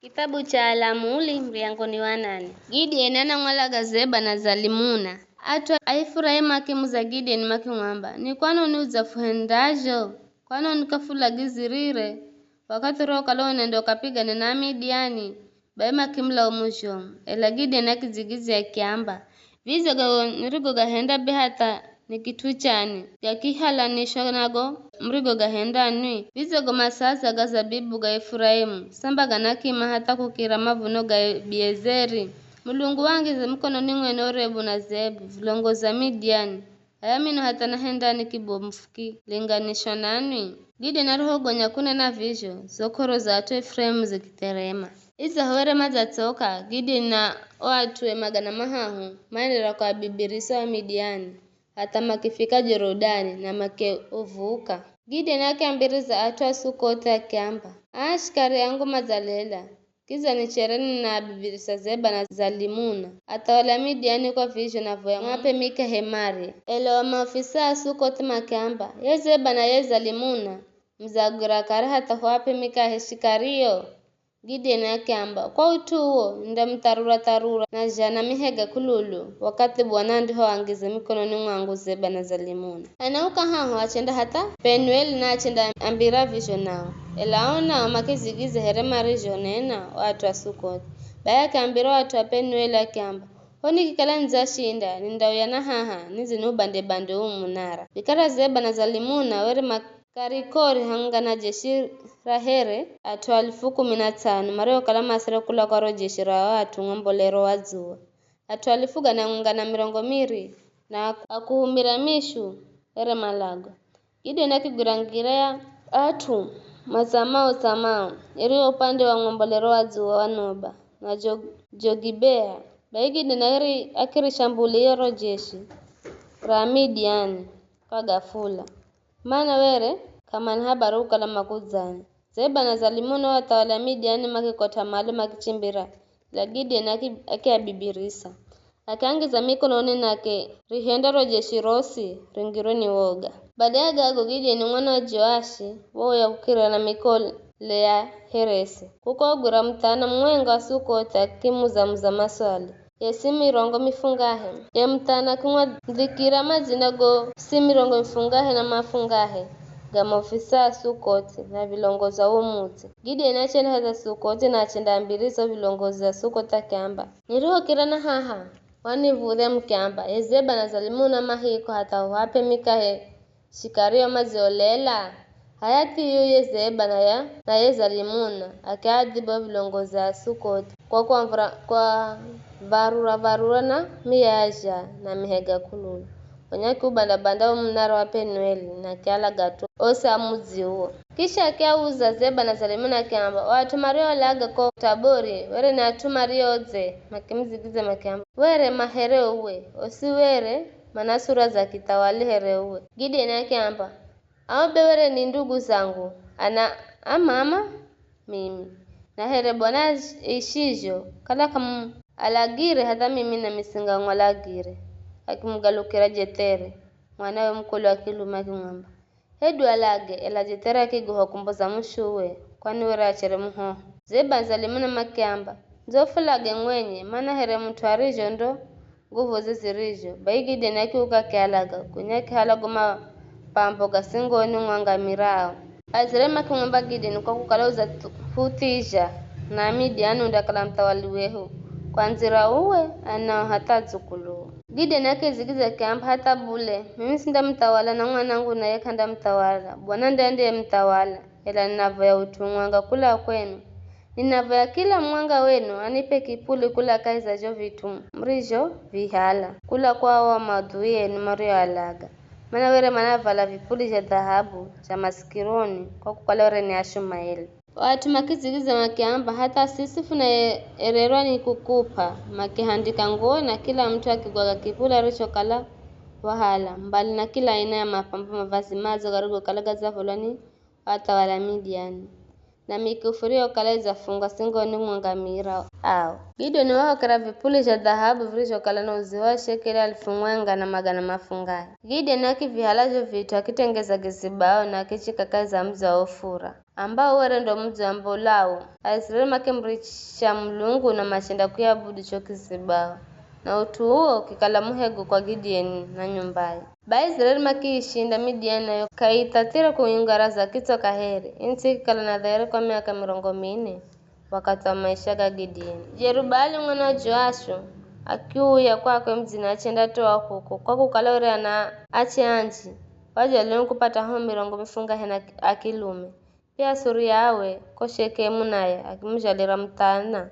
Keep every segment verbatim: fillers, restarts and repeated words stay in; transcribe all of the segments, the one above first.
Kitabu cha Alamuli, muryango ni wa nane. Gideoni anamwalaga Zeba na Zalimuna. At'u a Efuraimu makimuza Gideoni makimwamba, "Ni kwanoni udzafuhendazho? Kwanoni k'afulagizirire? Wakathi urihokala unenda ukapigane na Amidiani?" Bai makimulaumu zhomu. Ela Gideoni akidzigidzya akiamba, "Vidze go nirigogahenda be hatha ni kit'u chani, gakihalanishwa na go murigogahenda nwi? Vidze go masaza ga zabibu ga Efuraimu, samba gana kima hatha kukira mavuno ga Abiezeri? Mulungu waangiza mikononi mwenu Orebu na Zebu, vilongozi a Midiani. H'aya mino hatha nahendani kibomu fukilinganisha nanwi?" Gideoni arihogonya kunena vizho, zo k'oro za at'u a Efuraimu zikitherema. Idzaho were madzatsoka, Gideoni na o at'ue magana mahahu maenderera kuabibirisa o Amidiani, hatha makifika Jorodani na makiuvuka. Gideoni akiambiriza at'u a Sukothi akiamba, "Aa shikari angu madzalela, kidza ni chere ninaabibirisa Zeba na Zalimuna. Athawali a Midiani kwa vizho navoya mwap'e mikahe marye." Ela o maofisa a Sukothi makiamba, "Ye Zeba na ye Zalimuna, mudzagwira kare hatha huap'e mikahe shikariyo?" Gideoni akiamba, "Kwa ut'u uwo, nindamutharura-tharura na zhana mihega k'ululu, wakathi Bwana andihoangiza mikononi mwangu Zeba na Zalimuna." Anauka haho achenda hatha Penueli na achendaambira vizho nao. Ela ao nao makidzigidzya here marizhonena o at'u a Sukothi. Bai akiambira o at'u a Penueli akiamba, "Ho nikikala nidzashinda, nindauya na haha, nidze niubande-bande uu munara." Vikara Zeba na Zalimuna were ma- Karikori hamwenga na jeshi ra here at'u alifu kumi na tsano, mariokala masere kula kwa ro jeshi ra o at'u ng'ombolero wa dzuwa. At'u alifu gana mwenga na mirongo miri na akuhumira mishu here malagwa. Gideoni akigwira ngira ya at'u matsamao-tsamao, iri upande wa ng'ombolero wa dzuwa wa Noba na Jo-, Jogibea. Bai Gideoni akiri-, akirishambulia ro jeshi ra Midiani kwa gafula. Mana were k'amana habari kukala makudzani. Zeba na Zalimuna o athawali a Midiani makikot'a malo makichimbira, ela Gideoni aki-, akiabibirisa. Akiangiza mikononi nake, rihenda ro jeshi rosi ringirwe ni woga. Bada ya gago Gideoni mwana wa Joashi wauya kukirira na mikole ya Heresi. Kuko wagwira muthana mumwenga wa Sukothi akimuza-muza maswali. Ye si mirongo mifungahe? Ye muthana akimwandhikira madzina go si mirongo mifungahe na mafungahe ga maofisa a Sukothi na vilongozi a wo mudzi. Gideoni achendahendza Sukothi na achendaambiriza o vilongozi a Sukothi akiamba, "Nirihokirana haha, waniv̱udhya mukiamba, 'Ye Zeba na Zalimuna mahiko hatha huhap'e mikahe shikariyo madziolela?' H'aya thiyuye Zeba na ya, na ye Zalimuna akiaadhibu o vilongozi a Sukothi kwa kuamvura-, kuav̱arura-v̱arura na miyazha na mihega k'ululu. Gonya akiubanda-banda wo munara wa Penueli na akialaga at'u osi a mudzi uwo. Kisha akiauza Zeba na Zalimuna akiamba, "O at'u mariolaga ko Tabori were ni at'u mario dze?" Makimudzigidzya makiamba, "Were ma here uwe, osi were mana sura za kithawali here uwe." Gideoni akiamba, "Ao be were ni ndugu zangu, ana a mama mimi. Na here Bwana aishizho, kala k'amualagire hatha mimi nami singang'walagire." Akimugalukira Jethere, mwanawe mukolo wa kilume akimwamba, "Hedu alage," ela Jethere akigoha kumboza mushuwe, kwani were achere muhoho. Zeba na Zalimuna makiamba, "Ndzo fulage mwenye, mana here mut'u arizho ndo nguvuze zirizho." Bai Gideoni akiuka akialaga, gonya akihala go mapambo ga singoni mwa ngamira ao. Aisiraeli makimwamba Gideoni, "Kwa kukala udzahuthizha na Midiani undakala muthawali wehu, kwandzira uwe, anao hatha adzukuluo." Gideoni akidzigidzya akiamba, "Hatha bule, mimi sindamuthawala na mwanangu naye k'andamuthawala. Bwana ndiye andiyemuthawala, ela ninavoya ut'u umwenga kula kwenu. Ninavoya kila mumwenga wenu anip'e kipuli kula kahi za zho vit'u murizhovihala kula kwa ao madhui enu marioalaga, mana were manavala vipuli zha dhahabu zha masikironi, kwa kukala were ni Ashumaeli." O at'u makidzigidzya makiamba, "Hatha siswi funaererwa ni kukup'a." Makihandika nguo na kila mut'u akigwaga kipuli arichokala wahala, mbali na kila aina ya mapambo, mavazi madzo garigokala gadzavolwa ni o athawali a Midiani. na mikufu iriyokala idzafungwa singoni mwa ngamira ao. Gideoni wahokera vipuli zha dhahabu virizhokala na uziwo wa shekeli alifu mwenga na magana mafungahe. Gideoni akivihala zho vit'u, akitengeza kizibao na akichika kahi za mudzi wa Ofura, ambao were ndo mudzi wa mbolawo. Aiziraeli makimuricha Mulungu na machenda kuyabudu cho kizibao, na ut'u uwo ukikala muhego kwa Gideoni na nyumbaye. Bai Aiziraeli makiishinda Midiani, nayo k'aithathire kuingaraza kitso kaheri. Ii nts'i ikikala na dheri kwa miaka mirongo mine, wakathi wa maisha ga Gideoni. Jerubaali mwana wa Joashu akiuya kwakwe mudzini achendatoa kuku, kwa kukala were ana ache anji, wajaliwa ni kupata ho mirongo mifungahe na a kilume. Pia Suriawe ko Shekemu naye akimuzhalira muthana,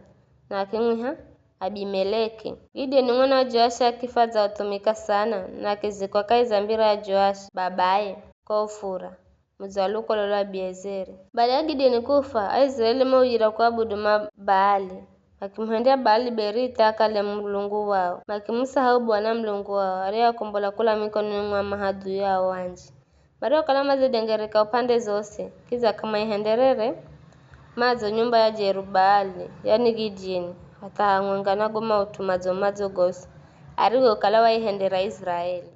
na akimwiha Abimeleki. Gideoni mwana wa Joashi akifwa dza uthumika sana, na akizikwa kahi za mbira ya Joashi babaye ko Ofura, mudzi wa lukolo lwa Abiezeri. Baada ya Gideoni kufwa, Aiziraeli maujira kuabudu Mabaali, makimuhendya Baali-Beritha akale mulungu wao, makimusahau Bwana Mulungu wao, ariyeakombola kula mikononi mwa mahadhui ao anji. Mariokala madzidengereka upande zosi, kidza k'amaihenderere madzo nyumba ya Jerubaali, yani Gideoni, hatha hamwenga na go maut'u madzo-madzo gosi arigokala waihendera Aiziraeli.